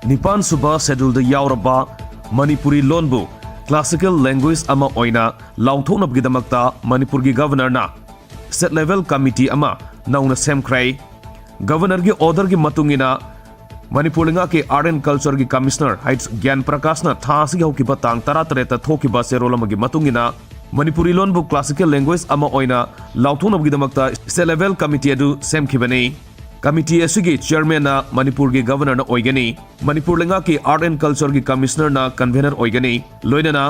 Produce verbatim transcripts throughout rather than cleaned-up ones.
ꯅꯤꯄꯥꯟ ꯁꯨꯕ ꯁꯦꯗꯨꯜꯗ ꯌꯥꯎꯔꯕ ꯃꯅꯤꯄꯨꯔꯤ ꯂꯣꯟꯕꯨ classical language ꯑꯃ ꯑꯣꯏꯅ ꯂꯥꯎꯊꯣꯛꯅꯕꯒꯤꯗꯃꯛꯇ ꯃꯅꯤꯄꯨꯔꯒꯤ ꯒꯕꯔꯅꯔꯅ state level committee ꯑꯃ ꯅꯧꯅ ꯁꯦꯝꯈ꯭ꯔꯦ꯫ ꯒꯕꯔꯅꯔꯒꯤ orderꯒꯤ ꯃꯇꯨꯡ ꯏꯟꯅ ꯃꯅꯤꯄꯨꯔ ꯂꯩꯉꯥꯛꯀꯤ Art and Cultureꯒꯤ Commissioner H ꯒ꯭ꯌꯥꯟ ꯄ꯭ꯔꯀꯥꯁꯅ ꯊꯥ ꯑꯁꯤꯒꯤ ꯍꯧꯈꯤꯕ ꯇꯥꯡ ꯇꯔꯥꯇꯔꯦꯠꯇ ꯊꯣꯛꯈꯤꯕ ꯆꯦꯔꯣꯜ ꯑꯃꯒꯤ ꯃꯇꯨꯡ ꯏꯟꯅ ꯃꯅꯤꯄꯨꯔꯤ ꯂꯣꯟꯕꯨ classical language ꯑꯃ ꯑꯣꯏꯅ ꯂꯥꯎꯊꯣꯛꯅꯕꯒꯤꯗꯃꯛꯇ state level committee ꯑꯗꯨ ꯁꯦꯝꯈꯤꯕꯅꯤ꯫ Committee ꯑꯁꯤꯒꯤ chairmanꯅ ꯃꯅꯤꯄꯨꯔꯒꯤ ꯒꯕꯔꯅꯔꯅ ꯑꯣꯏꯒꯅꯤ꯫ ꯃꯅꯤꯄꯨꯔ ꯂꯩꯉꯥꯛꯀꯤ Art and Cultureꯒꯤ Commissionerꯅ convener ꯑꯣꯏꯒꯅꯤ꯫ ꯂꯣꯏꯅꯅ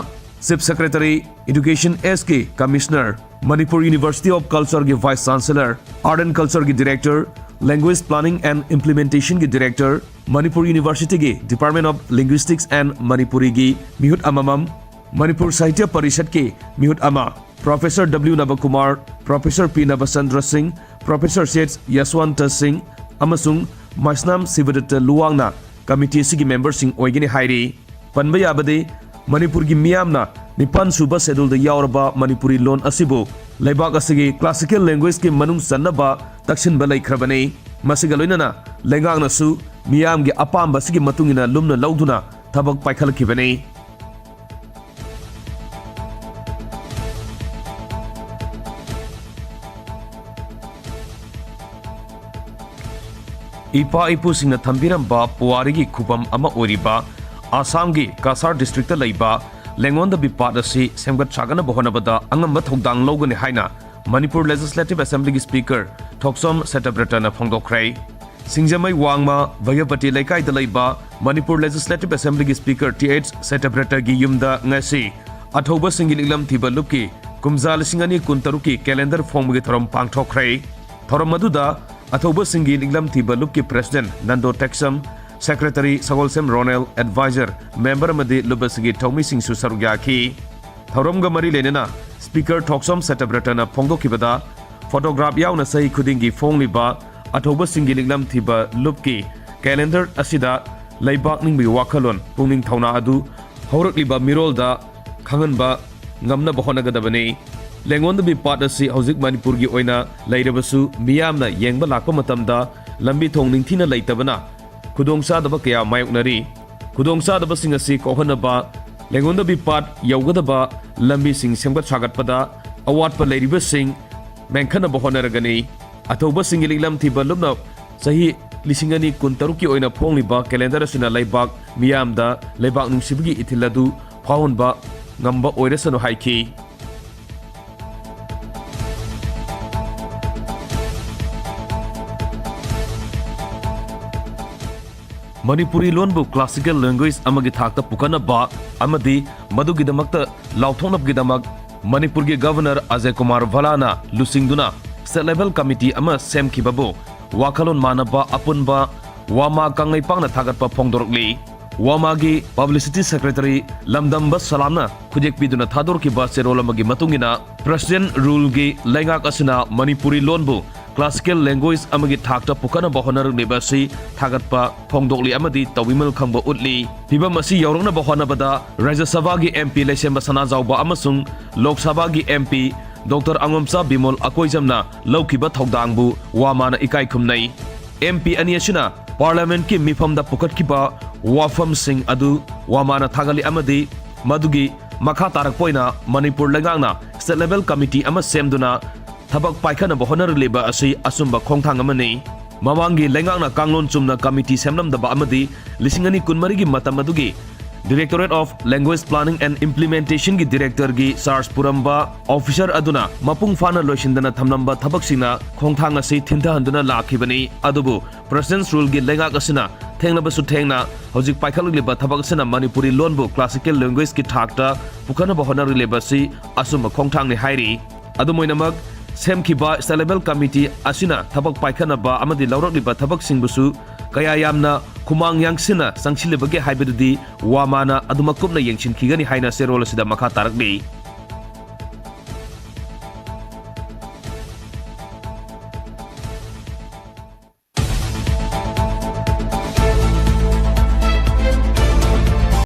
Chief Secretary, Education Sꯒꯤ Commissioner, Manipur University of Cultureꯒꯤ Vice Chancellor, Art and Cultureꯒꯤ Director, Language Planning and Implementationꯒꯤ Director, Manipur Universityꯒꯤ Department of Linguistics and Manipuriꯒꯤ ꯃꯤꯍꯨꯠ ꯑꯃꯃꯝ, ꯃꯅꯤꯄꯨꯔ ꯁꯥꯍꯤꯇ꯭ꯌ ꯄꯔꯤꯁꯠꯀꯤ ꯃꯤꯍꯨꯠ ꯑꯃ, Professor W ꯅꯕꯀꯨꯃꯥꯔ, Professor P ꯅꯕꯆꯟꯗ꯭ꯔ ꯁꯤꯡ, Professor H ꯌꯁꯋꯟꯇ ꯁꯤꯡ ꯑꯃꯁꯨꯡ ꯃꯥꯏꯁꯅꯥꯝ ꯁꯤꯕꯗꯠꯇ ꯂꯨꯋꯥꯡꯅ committee ꯑꯁꯤꯒꯤ memberꯁꯤꯡ ꯑꯣꯏꯒꯅꯤ ꯍꯥꯏꯔꯤ꯫ ꯄꯟꯕ ꯌꯥꯕꯗꯤ, ꯃꯅꯤꯄꯨꯔꯒꯤ ꯃꯤꯌꯥꯝꯅ ꯅꯤꯄꯥꯟ ꯁꯨꯕ ꯁꯦꯗꯨꯜꯗ ꯌꯥꯎꯔꯕ ꯃꯅꯤꯄꯨꯔꯤ ꯂꯣꯟ ꯑꯁꯤꯕꯨ ꯂꯩꯕꯥꯛ ꯑꯁꯤꯒꯤ classical languagehumanꯒꯤ ꯃꯅꯨꯡ ꯆꯟꯅꯕ ꯇꯛꯁꯤꯟꯕ ꯂꯩꯈ꯭ꯔꯕꯅꯤ꯫ ꯃꯁꯤꯒ ꯂꯣꯏꯅꯅ ꯂꯩꯉꯥꯛꯅꯁꯨ ꯃꯤꯌꯥꯝꯒꯤ ꯑꯄꯥꯝꯕ ꯑꯁꯤꯒꯤ ꯃꯇꯨꯡ ꯏꯟꯅ ꯂꯨꯝꯅ ꯂꯧꯗꯨꯅ ꯊꯕꯛ ꯄꯥꯏꯈꯠꯂꯛꯈꯤꯕꯅꯤ꯫ ꯏꯄꯥ ꯏꯄꯨꯁꯤꯡꯅ ꯊꯝꯕꯤꯔꯝꯕ ꯄꯨꯋꯥꯔꯤꯒꯤ ꯈꯨꯕꯝ ꯑꯃ ꯑꯣꯏꯔꯤꯕ ꯑꯁꯥꯝꯒꯤ ꯀꯁꯥꯔ districtꯇ ꯂꯩꯕ ꯂꯦꯡꯉꯣꯟꯗꯕꯤ ꯄꯥꯠ ꯑꯁꯤ ꯁꯦꯝꯒꯠ ꯁꯥꯒꯠꯅꯕ ꯍꯣꯠꯅꯕꯗ ꯑꯉꯝꯕ ꯊꯧꯗꯥꯡ ꯂꯧꯒꯅꯤ ꯍꯥꯏꯅ ꯃꯅꯤꯄꯨꯔ Legislative Assemblyꯒꯤ Speaker ꯊꯣꯛꯆꯣꯝ ꯁꯇ꯭ꯌꯕ꯭ꯔꯇꯅ ꯐꯣꯡꯗꯣꯛꯈ꯭ꯔꯦ꯫ ꯁꯤꯡꯖꯃꯩ ꯋꯥꯡꯃ ꯚꯌꯄꯇꯤ ꯂꯩꯀꯥꯏꯗ ꯂꯩꯕ ꯃꯅꯤꯄꯨꯔ Legislative Assemblyꯒꯤ Speaker ꯇꯤ ꯑꯩꯆ ꯁꯇ꯭ꯌꯕ꯭ꯔꯇꯒꯤ ꯌꯨꯝꯗ ꯉꯁꯤ ꯑꯊꯧꯕꯁꯤꯡꯒꯤ ꯅꯤꯡꯂꯝ ꯊꯤꯕ ꯂꯨꯞꯀꯤ ꯀꯨꯝꯖꯥ ꯂꯤꯁꯤꯡ ꯑꯅꯤ ꯀꯨꯟꯇꯔꯨꯛꯀꯤ calendar ꯐꯣꯡꯕꯒꯤ ꯊꯧꯔꯝ ꯄꯥꯡꯊꯣꯛꯈ꯭ꯔꯦ꯫ ꯊꯧꯔꯝ ꯑꯗꯨꯗ ꯑꯊꯧꯕꯁꯤꯡꯒꯤ ꯅꯤꯡꯂꯝ ꯊꯤꯕ ꯂꯨꯞꯀꯤ President ꯅꯟꯗꯣ ꯇꯦꯛꯁꯝ, Secretary ꯁꯒꯣꯜꯁꯦꯝ ꯔꯣꯅꯦꯜ, Advisor, member ꯑꯃꯗꯤ ꯂꯨꯞ ꯑꯁꯤꯒꯤ ꯊꯧꯃꯤꯁꯤꯡꯁꯨ ꯁꯔꯨꯛ ꯌꯥꯈꯤ꯫ ꯊꯧꯔꯝꯒ ꯃꯔꯤ ꯂꯩꯅꯅ Speaker ꯊꯣꯛꯆꯣꯝ ꯁꯇ꯭ꯌꯕ꯭ꯔꯇꯅ ꯐꯣꯡꯗꯣꯛꯈꯤꯕꯗ, photograph ꯌꯥꯎꯅ ꯆꯍꯤ ꯈꯨꯗꯤꯡꯒꯤ ꯐꯣꯡꯂꯤꯕ ꯑꯊꯧꯕꯁꯤꯡꯒꯤ ꯅꯤꯡꯂꯝ ꯊꯤꯕ ꯂꯨꯞꯀꯤ calendar ꯑꯁꯤꯗ ꯂꯩꯕꯥꯛ ꯅꯤꯡꯕꯒꯤ ꯋꯥꯈꯜꯂꯣꯟ, ꯄꯨꯛꯅꯤꯡ ꯊꯧꯅꯥ ꯑꯗꯨ ꯍꯧꯔꯛꯂꯤꯕ ꯃꯤꯔꯣꯜꯗ ꯈꯪꯍꯟꯕ ꯉꯝꯅꯕ ꯍꯣꯠꯅꯒꯗꯕꯅꯤ꯫ ꯂꯦꯡꯉꯣꯟꯗꯕꯤ ꯄꯥꯠ ꯑꯁꯤ ꯍꯧꯖꯤꯛ ꯃꯅꯤꯄꯨꯔꯒꯤ ꯑꯣꯏꯅ ꯂꯩꯔꯕꯁꯨ, ꯃꯤꯌꯥꯝꯅ ꯌꯦꯡꯕ ꯂꯥꯛꯄ ꯃꯇꯝꯗ ꯂꯝꯕꯤ ꯊꯣꯡ ꯅꯤꯡꯊꯤꯅ ꯂꯩꯇꯕꯅ ꯈꯨꯗꯣꯡꯆꯥꯗꯕ ꯀꯌꯥ ꯃꯥꯌꯣꯛꯅꯔꯤ꯫ ꯈꯨꯗꯣꯡꯆꯥꯗꯕꯁꯤꯡ ꯑꯁꯤ ꯀꯣꯛꯍꯟꯅꯕ, ꯂꯦꯡꯒꯣꯟꯗꯕꯤ ꯄꯥꯠ ꯌꯧꯒꯗꯕ ꯂꯝꯕꯤꯁꯤꯡ ꯁꯦꯝꯒꯠ ꯁꯥꯒꯠꯄꯗ ꯑꯋꯥꯠꯄ ꯂꯩꯔꯤꯕꯁꯤꯡ ꯃꯦꯟꯈꯠꯅꯕ ꯍꯣꯠꯅꯔꯒꯅꯤ꯫ ꯑꯊꯧꯕꯁꯤꯡꯒꯤ ꯂꯤꯛꯂꯝ ꯊꯤꯕ ꯂꯨꯞꯅ ꯆꯍꯤ ꯂꯤꯁꯤꯡ ꯑꯅꯤ ꯀꯨꯟꯇꯔꯨꯛꯀꯤ ꯑꯣꯏꯅ ꯐꯣꯡꯂꯤꯕ calendar ꯑꯁꯤꯅ ꯂꯩꯕꯥꯛ ꯃꯤꯌꯥꯝꯗ ꯂꯩꯕꯥꯛ ꯅꯨꯡꯁꯤꯕꯒꯤ ꯏꯊꯤꯜ ꯑꯗꯨ ꯐꯥꯎꯍꯟꯕ ꯉꯝꯕ ꯑꯣꯏꯔꯁꯅꯨ ꯍꯥꯏꯈꯤ꯫ ꯃꯅꯤꯄꯨꯔꯤ ꯂꯣꯟꯕꯨ classical language ꯑꯃꯒꯤ ꯊꯥꯛꯇ ꯄꯨꯈꯠꯅꯕ ꯑꯃꯗꯤ ꯃꯗꯨꯒꯤꯗꯃꯛꯇ ꯂꯥꯎꯊꯣꯛꯅꯕꯒꯤꯗꯃꯛ ꯃꯅꯤꯄꯨꯔꯒꯤ Governor ꯑꯖꯌ ꯀꯨꯃꯥꯔ ꯚꯜꯂꯥꯅ ꯂꯨꯆꯤꯡꯗꯨꯅ state level committee ꯑꯃ ꯁꯦꯝꯈꯤꯕꯕꯨ ꯋꯥꯈꯜꯂꯣꯟ ꯃꯥꯟꯅꯕ ꯑꯄꯨꯟꯕ ꯋꯥꯃꯥ ꯀꯪꯂꯩꯄꯥꯛꯅ ꯊꯥꯒꯠꯄ ꯐꯣꯡꯗꯣꯔꯛꯂꯤ꯫ ꯋꯥꯃꯥꯒꯤ Publicity Secretary ꯂꯝꯗꯝꯕ ꯁꯂꯥꯝꯅ ꯈꯨꯗꯦꯛ ꯄꯤꯗꯨꯅ ꯊꯥꯗꯣꯔꯛꯈꯤꯕ ꯆꯦꯔꯣꯜ ꯑꯃꯒꯤ ꯃꯇꯨꯡ ꯏꯟꯅ, President Ruleꯒꯤ ꯂꯩꯉꯥꯛ ꯑꯁꯤꯅ ꯃꯅꯤꯄꯨꯔꯤ ꯂꯣꯟꯕꯨ classical language ꯑꯃꯒꯤ ꯊꯥꯛꯇ ꯄꯨꯈꯠꯅꯕ ꯍꯣꯠꯅꯔꯛꯂꯤꯕ ꯑꯁꯤ ꯊꯥꯒꯠꯄ ꯐꯣꯡꯗꯣꯛꯂꯤ ꯑꯃꯗꯤ ꯇꯧꯕꯤꯃꯜ ꯈꯪꯕ ꯎꯠꯂꯤ꯫ ꯐꯤꯚꯝ ꯑꯁꯤ ꯌꯧꯔꯛꯅꯕ ꯍꯣꯠꯅꯕꯗ ꯔꯥꯖ꯭ꯌ ꯁꯚꯥꯒꯤ MP ꯂꯩꯁꯦꯝꯕ ꯁꯅꯥꯖꯥꯎꯕ ꯑꯃꯁꯨꯡ ꯂꯣꯛ ꯁꯚꯥꯒꯤ MP Doctor ꯑꯉꯣꯝꯆꯥ ꯕꯤꯃꯣꯜ ꯑꯀꯣꯏꯖꯝꯅ ꯂꯧꯈꯤꯕ ꯊꯧꯗꯥꯡꯕꯨ ꯋꯥꯃꯥꯅ ꯏꯀꯥꯏ ꯈꯨꯝꯅꯩ꯫ MP ꯑꯅꯤ ꯑꯁꯤꯅ Parliamentꯀꯤ ꯃꯤꯐꯝꯗ ꯄꯨꯈꯠꯈꯤꯕ ꯋꯥꯐꯝꯁꯤꯡ ꯑꯗꯨ ꯋꯥꯃꯥꯅ ꯊꯥꯒꯠꯂꯤ ꯑꯃꯗꯤ ꯃꯗꯨꯒꯤ ꯃꯈꯥ ꯇꯥꯔꯛꯄ ꯑꯣꯏꯅ ꯃꯅꯤꯄꯨꯔ ꯂꯩꯉꯥꯛꯅ state level committee ꯑꯃ ꯁꯦꯝꯗꯨꯅ ꯊꯕꯛ ꯄꯥꯏꯈꯠꯅꯕ ꯍꯣꯠꯅꯔꯛꯂꯤꯕ ꯑꯁꯤ ꯑꯆꯨꯝꯕ ꯈꯣꯡꯊꯥꯡ ꯑꯃꯅꯤ꯫ ꯃꯃꯥꯡꯒꯤ ꯂꯩꯉꯥꯛꯅ ꯀꯥꯡꯂꯣꯟ ꯆꯨꯝꯅ committee ꯁꯦꯝꯂꯝꯗꯕ ꯑꯃꯗꯤ ꯂꯤꯁꯤꯡ ꯑꯅꯤ ꯀꯨꯟꯃꯔꯤꯒꯤ ꯃꯇꯝ ꯑꯗꯨꯒꯤ Directorate of Language Planning and Implementationꯒꯤ Directorꯒꯤ charge ꯄꯨꯔꯝꯕ officer ꯑꯗꯨꯅ ꯃꯄꯨꯡ ꯐꯥꯅ ꯂꯣꯏꯁꯤꯟꯗꯅ ꯊꯝꯂꯝꯕ ꯊꯕꯛꯁꯤꯡꯅ ꯈꯣꯡꯊꯥꯡ ꯑꯁꯤ ꯊꯤꯟꯊꯍꯟꯗꯨꯅ ꯂꯥꯛꯈꯤꯕꯅꯤ꯫ ꯑꯗꯨꯕꯨ President's Ruleꯒꯤ ꯂꯩꯉꯥꯛ ꯑꯁꯤꯅ ꯊꯦꯡꯂꯕꯁꯨ ꯊꯦꯡꯅ ꯍꯧꯖꯤꯛ ꯄꯥꯏꯈꯠꯂꯛꯂꯤꯕ ꯊꯕꯛ ꯑꯁꯤꯅ ꯃꯅꯤꯄꯨꯔꯤ ꯂꯣꯟꯕꯨ classical language꯫ ꯒꯤ ꯊꯥꯛꯇ ꯄꯨꯈꯠꯅꯕ ꯍꯣꯠꯅꯔꯛꯂꯤꯕ ꯑꯁꯤ ꯑꯆꯨꯝꯕ ꯈꯣꯡꯊꯥꯡꯅꯤ ꯍꯥꯏꯔꯤ꯫ ꯑꯗꯨꯝ ꯑꯣꯏꯅꯃꯛ, ꯁꯦꯝꯈꯤꯕ state level committee ꯑꯁꯤꯅ ꯊꯕꯛ ꯄꯥꯏꯈꯠꯅꯕ ꯑꯃꯗꯤ ꯂꯧꯔꯛꯂꯤꯕ ꯊꯕꯛꯁꯤꯡꯕꯨꯁꯨ ꯀꯌꯥ ꯌꯥꯝꯅ ꯈꯨꯃꯥꯡ ꯌꯥꯡꯁꯤꯟꯅ ꯆꯪꯁꯤꯜꯂꯤꯕꯒꯦ ꯍꯥꯏꯕꯗꯨꯗꯤ ꯋꯥꯃꯥꯅ ꯑꯗꯨꯃꯛ ꯀꯨꯞꯅ ꯌꯦꯡꯁꯤꯟꯈꯤꯒꯅꯤ ꯍꯥꯏꯅ ꯆꯦꯔꯣꯜ ꯑꯁꯤꯗ ꯃꯈꯥ ꯇꯥꯔꯛꯂꯤ꯫